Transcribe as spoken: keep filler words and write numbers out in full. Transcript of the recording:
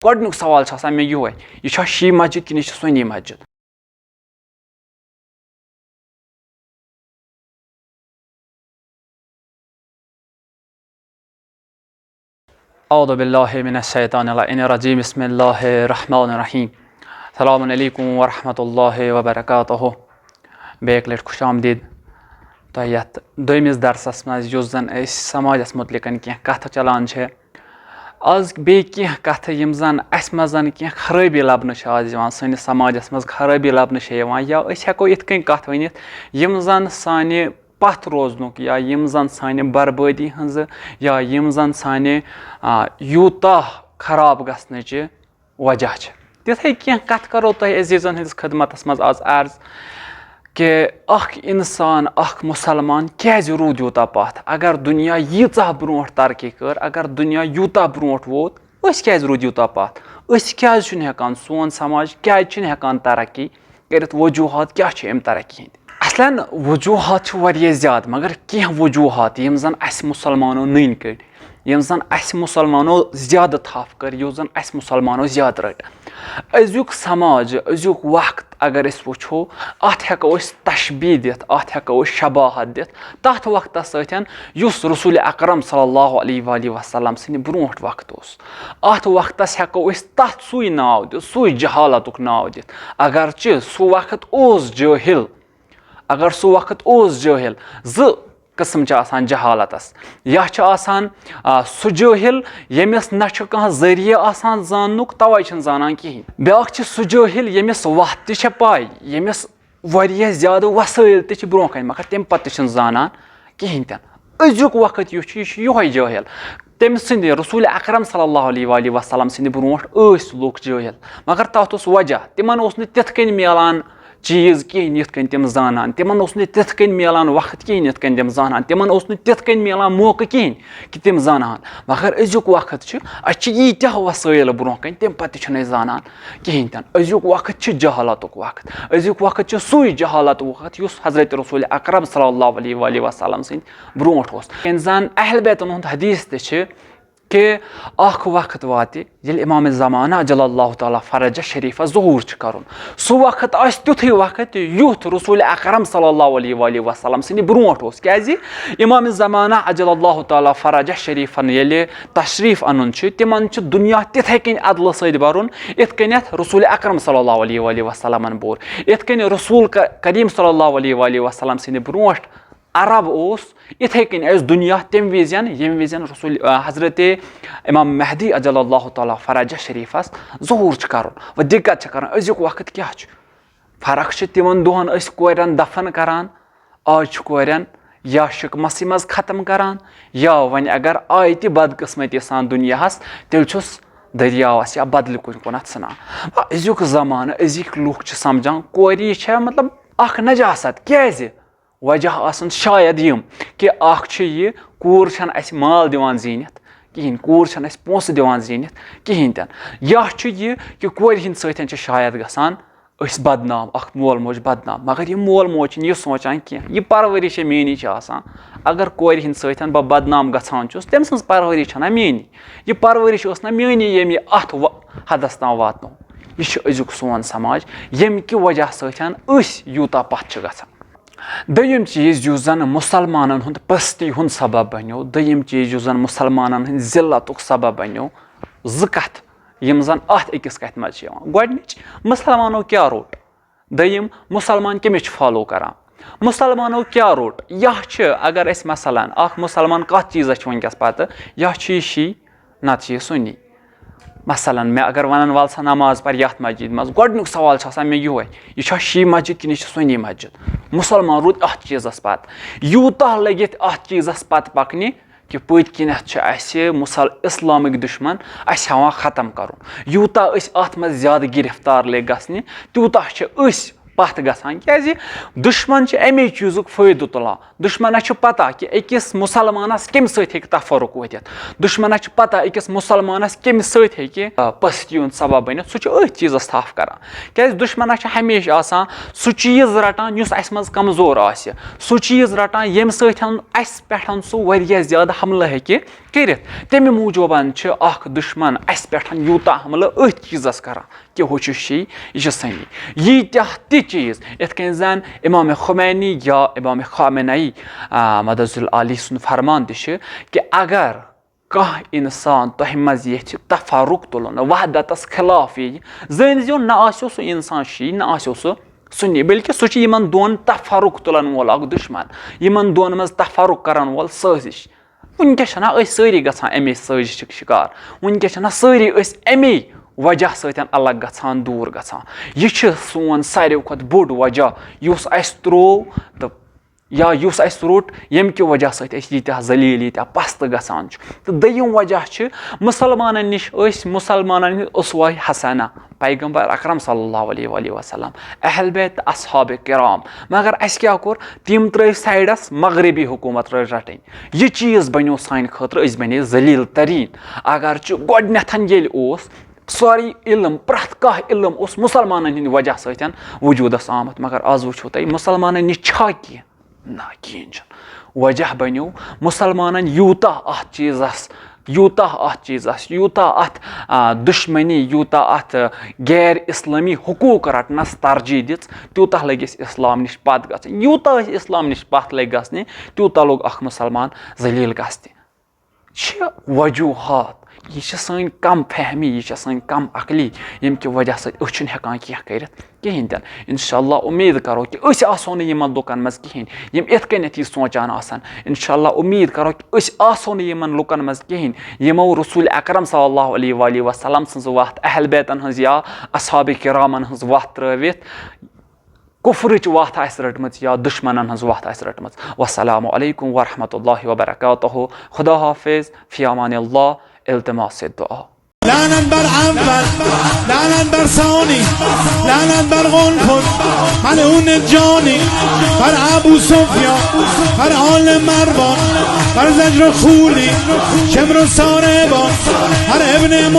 گۄڈٕنیُک سوال چھُ آسان مےٚ یِہوٚے، یہِ چھا شیعہ مسجد کِنہٕ یہِ چھِ سُنی مسجد؟ اعوذ باللہ من الشیطان اللعین الرجیم، بسم اللہ الرحمن الرحیم۔ السلام علیکم ورحمۃ اللہ وبرکاتہ۔ بیٚیہِ اَکہِ لَٹہِ خوش آمدید تۄہہِ یَتھ دوٚیمِس درسَس منٛز، یُس زَن أسۍ سماجَس مُتعلِقَن کینٛہہ کَتھٕ چَلان چھِ۔ آز بیٚیہِ کینٛہہ کَتھٕ یِم زَن اَسہِ منٛز زَن کینٛہہ خرٲبی لَبنہٕ چھِ آز یِوان، سٲنِس سماجَس منٛز خرٲبی لَبنہٕ چھِ یِوان، یا أسۍ ہٮ۪کو یِتھ کٔنۍ کَتھ ؤنِتھ، یِم زَن سانہِ پَتھ روزنُک یا یِم زَن سانہِ بربٲدی ہٕنٛزٕ یا یِم زَن سانہِ، آ، یوٗتاہ خراب گژھنٕچہِ وجہ چھِ۔ تِتھَے کینٛہہ کَتھٕ کَرو تۄہہِ عزیٖزَن ہٕنٛدِس خدمتَس منٛز آز عرض کہِ اَکھ اِنسان، اَکھ مُسلمان کیٛازِ روٗد یوٗتاہ پَتھ؟ اگر دُنیا ییٖژاہ برونٛٹھ ترقی کٔر، اگر دُنیا یوٗتاہ برونٛٹھ ووت، أسۍ کیٛازِ روٗدۍ یوٗتاہ پَتھ؟ أسۍ کیٛازِ چھِنہٕ ہٮ۪کان، سون سماج کیٛازِ چھِنہٕ ہٮ۪کان ترقی کٔرِتھ؟ وجوٗہات کیٛاہ چھِ اَمہِ ترقی ہِنٛدۍ؟ اصلاً وجوٗہات چھِ واریاہ زیادٕ، مگر کینٛہہ وجوٗہات یِم زَن اَسہِ مُسلمانو نٔنۍ کٔڑۍ، یِم زَن اَسہِ مُسلمانو زیادٕ تھپھ کٔر، یُس زَن اَسہِ مُسلمانو زیادٕ رٔٹ۔ أزیُک سماج، أزیُک وقت اگر أسۍ وٕچھو، اَتھ ہٮ۪کو أسۍ تشبیٖہ دِتھ، اَتھ ہٮ۪کو أسۍ شباہت دِتھ تَتھ وقتَس سۭتۍ یُس رسول اکرم صلی اللہ علیہ وآلہ وسلم سٕنٛدِ برونٛٹھ وقت اوس۔ اَتھ وقتَس ہٮ۪کو أسۍ تَتھ سُے ناو دِتھ، سُے جہالتُک ناو دِتھ۔ اگرچہِ سُہ وقت اوس جٲہِل، اگر سُہ وقت اوس جٲہِل، زٕ قٕسم چھِ آسان جہالتس۔ یا چھُ آسان، آ، سُہ جٲہِل ییٚمِس نہ چھُ کانٛہہ ذٔریعہٕ آسان زاننُک، توے چھِنہٕ زانان کِہیٖنۍ۔ بیٛاکھ چھِ سُہ جٲہِل ییٚمِس وَتھ تہِ چھےٚ پَے، ییٚمِس واریاہ زیادٕ وسٲیِل تہِ چھِ برونٛہہ کَنہِ، مگر تَمہِ پَتہٕ تہِ چھِنہٕ زانان کِہیٖنۍ تہِ نہٕ۔ أزیُک وقت یُس چھُ، یہِ چھُ یِہوٚے جٲہِل۔ تٔمۍ سٕنٛدِ، رسول اکرم صلی اللہ علیہ وآلہ وسلم سٕنٛدِ برونٛٹھ ٲسۍ لُکھ جٲہِل، مگر تَتھ اوس وجہ، تِمن اوس نہٕ تِتھ کٔنۍ میلان چیٖز کِہیٖنۍ یِتھ کٔنۍ تِم زانان، تِمن اوس نہٕ تِتھ کٔنۍ میلان وقت کِہیٖنۍ یِتھ کٔنۍ تِم زانان، تِمن اوس نہٕ تِتھ کٔنۍ میلان موقعہٕ کِہیٖنۍ کہِ تِم زانہَن۔ مگر أزیُک وقت چھُ، اَسہِ چھِ ییٖتیٛاہ وسٲیِل برونٛہہ کَنہِ، تَمہِ پَتہٕ تہِ چھِنہٕ أسۍ زانان کِہیٖنۍ تہِ نہٕ۔ أزیُک وقت چھُ جہالتُک وقت، أزیُک وقت چھُ سُے جہالت وقت یُس حضرت رسول اکرم صلی اللہ علیہ وآلہ وسلم سٕنٛدِ برونٛٹھ اوس۔ ییٚلہِ زن اہل بیتن ہُنٛد حدیث تہِ چھِ کہِ اکھ وقت واتہِ ییٚلہِ امام زمانہ عجل اللہ تعالیٰ فرجہ شریفس ظہور چھُ کرُن۔ سُہ وقت آسہِ تیُتھُے وقت یُتھ رسول اکرم صلی اللہ علیہ وآلہ وسلم سٕنٛدِ برونٛٹھ اوس۔ کیازِ؟ امام زمانہ عجل اللہ تعالیٰ فرجہ شریفن ییٚلہِ تشریف انُن چھُ، تِمن چھُ دُنیا تِتھے کٔنۍ عدلہٕ سۭتۍ برُن، یِتھ کٔنٮ۪تھ رسول اکرم صلی اللہ علیہ وآلہ وسلمن بوٚر، یِتھ کٔنۍ رسول ک-، کریم صلی اللہ علیہ وآلہ وسلم سٕنٛدِ برونٛٹھ عرب اوس، یِتھے کٔنۍ آسہِ دُنیا تَمہِ وِزٮ۪ن، ییٚمہِ وِزٮ۪ن رسول، آ، حضرت امام مہدی عجل اللہ تعالیٰ فرجہ شریفس ظہور چھُ کرُن۔ وۄنۍ دِقت چھِ کران، أزیُک وقت کیٛاہ چھُ؟ فرق چھِ تِمن دۄہن ٲسۍ کورٮ۪ن دفن کران، آز چھِ کورٮ۪ن یا شِکمَسٕے منٛز ختم کران، یا وۄنۍ اگر آیہِ تہِ بدقٕسمتی سان دُنیاہس، تیٚلہِ چھُس دٔریاوس یا بدلہِ کُنہِ کُنتھ ژھٕنان۔ آ، أزیُک زمانہٕ، أزِکۍ لُکھ چھِ سمجھان کورِ یہِ چھےٚ، مطلب، اکھ نجاست۔ کیازِ؟ وجہ آسن شاید یِم کہِ اکھ چھُ یہِ، کوٗر چھنہٕ اسہِ مال دِوان زیٖنِتھ کِہینۍ، کوٗر چھنہٕ اسہِ پونٛسہٕ دِوان زیٖنِتھ کِہینۍ تہِ نہٕ۔ یا چھُ یہِ کہِ کورِ ہِنٛدۍ سۭتۍ چھِ شاید گژھان أسۍ بدنام، اکھ مول موج بدنام۔ مگر یہِ مول موج چھِنہٕ یہِ سونٛچان کینٛہہ، یہِ پرؤرِش چھےٚ میٛٲنی چھِ آسان۔ اگر کورِ ہِنٛدۍ سۭتۍ بہٕ بدنام گژھان چھُس، تٔمۍ سٕنٛز پرؤرِش چھَنہ میٛٲنی؟ یہِ پرؤرِش ٲس نہ میٛٲنی، ییٚمۍ یہِ اَتھ و-، حدس تام واتنوو؟ یہِ چھُ أزیُک سون سماج، ییٚمہِ کہِ وجہ سۭتۍ أسۍ یوٗتاہ پتھ چھِ گژھان۔ دوٚیِم چیٖز یُس زن مُسلمانن ہُنٛد پستی ہُنٛد سبب بنیو، دوٚیِم چیٖز یُس زن مُسلمانن ہٕنٛدِ ذلتُک سبب بنیو، زٕ کتھٕ یِم زن اتھ أکِس کتھِ منٛز چھِ یِوان۔ گۄڈٕنِچ، مُسلمانو کیٛاہ روٚٹ؟ دوٚیِم، مُسلمان کٔمِس چھِ follow کران؟ مُسلمانو کیٛاہ روٚٹ؟ یا چھِ، اگر أسۍ مثلاً اکھ مُسلمان کتھ چیٖزس چھُ وٕنکیٚس پتہٕ، یا چھُ یہِ شی، نتہٕ چھُ یہِ سُنی۔ مثلاً، مےٚ اگر ونن، "ول سا نماز پر یتھ مسجد منٛز"، گۄڈٕنیُک سوال چھُ آسان مےٚ یِہوے، یہِ چھا شی مسجد کِنہٕ یہِ چھِ سُنی مسجد؟ مُسلمان روٗد اتھ چیٖزس پتہٕ۔ یوٗتاہ لٔگِتھ اتھ چیٖزس پتہٕ پکنہِ کہِ پٔتۍ کِنیتھ چھِ اسہِ مُسل-، اسلامٕکۍ دُشمن اسہِ ہاوان ختم کرُن۔ یوٗتاہ أسۍ اتھ منٛز زیادٕ گرفتار لٔگۍ گژھنہِ، تیوٗتاہ چھِ أسۍ پتھ گژھان، کیازِ دُشمن چھِ اَمے چیٖزُک فٲیدٕ تُلان۔ دُشمنس چھُ پتہ کہِ أکِس مُسلمانس کَمہِ سۭتۍ ہیٚکہِ تفرق وٲتِتھ، دُشمنس چھُ پتہ أکِس مُسلمانس کَمہِ سۭتۍ ہیٚکہِ، آ، پستی ہُنٛد سبب بٔنِتھ۔ سُہ چھُ أتھۍ چیٖزس تھپھ کران، کیازِ دُشمنس چھُ ہمیشہِ آسان سُہ چیٖز رٹان یُس اسہِ منٛز کمزور آسہِ، سُہ چیٖز رٹان ییٚمہِ سۭتۍ اسہِ پٮ۪ٹھ سُہ واریاہ زیادٕ حملہٕ ہیٚکہِ کٔرِتھ۔ تَمہِ موٗجوٗبَن چھِ اکھ دُشمَن اَسہِ پٮ۪ٹھ یوٗتاہ حملہٕ أتھۍ چیٖزَس کران کہِ ہُہ چھُ شی، یہِ چھُ سنی۔ ییٖتیٛاہ تہِ چیٖز، یِتھ کٔنۍ زَن امام خمینی یا امام خامنہ ای، آ، مدظل علی سُنٛد فرمان تہِ چھُ کہِ اگر کانٛہہ اِنسان تۄہہِ منٛز یژھِ تفرق تُلُن، وحدتَس خلاف ییہِ، زٲنۍ زیو نہ آسیو سُہ اِنسان شی، نہ آسیو سُہ سُنی، بلکہِ سُہ چھُ یِمن دۄن تفرق تُلن وول اکھ دُشمن، یِمن دۄن منٛز تفرق کرن وول سٲزِش۔ وٕنکیٚس چھِنہ أسۍ سٲری گژھان اَمے سٲزِشٕکۍ شِکار، وٕنکیٚس چھِنہ سٲری أسۍ اَمے وجہ سۭتۍ الگ گژھان، دوٗر گژھان۔ یہِ چھِ سون ساروی کھۄتہٕ بوٚڑ وجہ، یُس اَسہِ ترٛوو تہٕ یا یُس اَسہِ روٚٹ، ییٚمہِ کہِ وجہ سۭتۍ أسۍ ییٖتیٛاہ ذلیل، ییٖتیٛاہ پست گژھان چھِ۔ تہٕ دوٚیِم وجہ چھِ، مُسلمانن نِش ٲسۍ مُسلمانن ہٕنٛدۍ اسوہ حسنہ، پیغمبر اکرم صلی اللہ علیہ وآلہ وسلم، اہل بیت تہٕ اصحاب کرام۔ مگر اَسہِ کیٛاہ کوٚر؟ تِم ترٲوۍ سایڈس، مغربی حکومت رٔٹۍ رٹٕنۍ۔ یہِ چیٖز بنیو سانہِ خٲطرٕ، أسۍ بنے ذلیل ترین۔ اگرچہِ گۄڈٕنیتھ ییٚلہِ اوس سورُے علم، پرٛٮ۪تھ کانٛہہ علم اوس مُسلمانن ہٕنٛدِ وجہ سۭتۍ وجوٗدس آمُت، مگر از وٕچھو تۄہہِ مُسلمانن نِش چھا کینٛہہ؟ نہ، کِہیٖنۍ چھُنہٕ۔ وجہ بنیو مُسلمانن یوٗتاہ اتھ چیٖزس، یوٗتاہ اتھ چیٖزس، یوٗتاہ اتھ، آ، دُشمنی، یوٗتاہ اتھ، آ، غیر اسلٲمی حقوٗق رٹنس ترجیح دِژ، تیوٗتاہ لٔگۍ أسۍ اسلام نِش پتھ گژھٕنۍ۔ یوٗتاہ أسۍ اسلام نِش پتھ لٔگۍ گژھنہِ، تیوٗتاہ لوٚگ اکھ مُسلمان ذلیل گژھنہِ۔ چھِ وجوٗہات، یہِ چھِ سٲنۍ کم فہمی، یہِ چھِ سٲنۍ کم عقلی، ییٚمہِ کہِ وجہ سۭتۍ أسۍ چھِنہٕ ہٮ۪کان کینٛہہ کٔرِتھ کِہیٖنۍ تہِ نہٕ۔ انشاءاللہ اُمید کرو کہِ أسۍ آسو نہٕ یِمن لُکن منٛز کِہیٖنۍ، یِم یِتھ کٔنٮ۪تھ یہِ سونٛچان آسن۔ انشاءاللہ اُمید کرو کہِ أسۍ آسو نہٕ یِمن لُکن منٛز کِہیٖنۍ، یِمو رسول اکرم صلی اللہ علیہ وآلہ وسلم سٕنٛز وتھ، اہل بیتن ہٕنٛز یا اصحاب کرامن ہٕنٛز وتھ ترٲوِتھ کفرٕچ وتھ آسہِ رٔٹمٕژ یا دُشمنن ہٕنٛز وتھ آسہِ رٔٹمٕژ۔ والسلام علیکم ورحمۃ اللہ وبرکاتہ۔ خدا حافظ، فی امان اللہ، التماس دعا۔ لعنت بر اول، لعنت بر ثانی، لعنت بر قنفذ، ملعون جانی، بر ابو سفیان، بر آل مروان، بر زجر و خولی، شمر و ساربان، بر ابن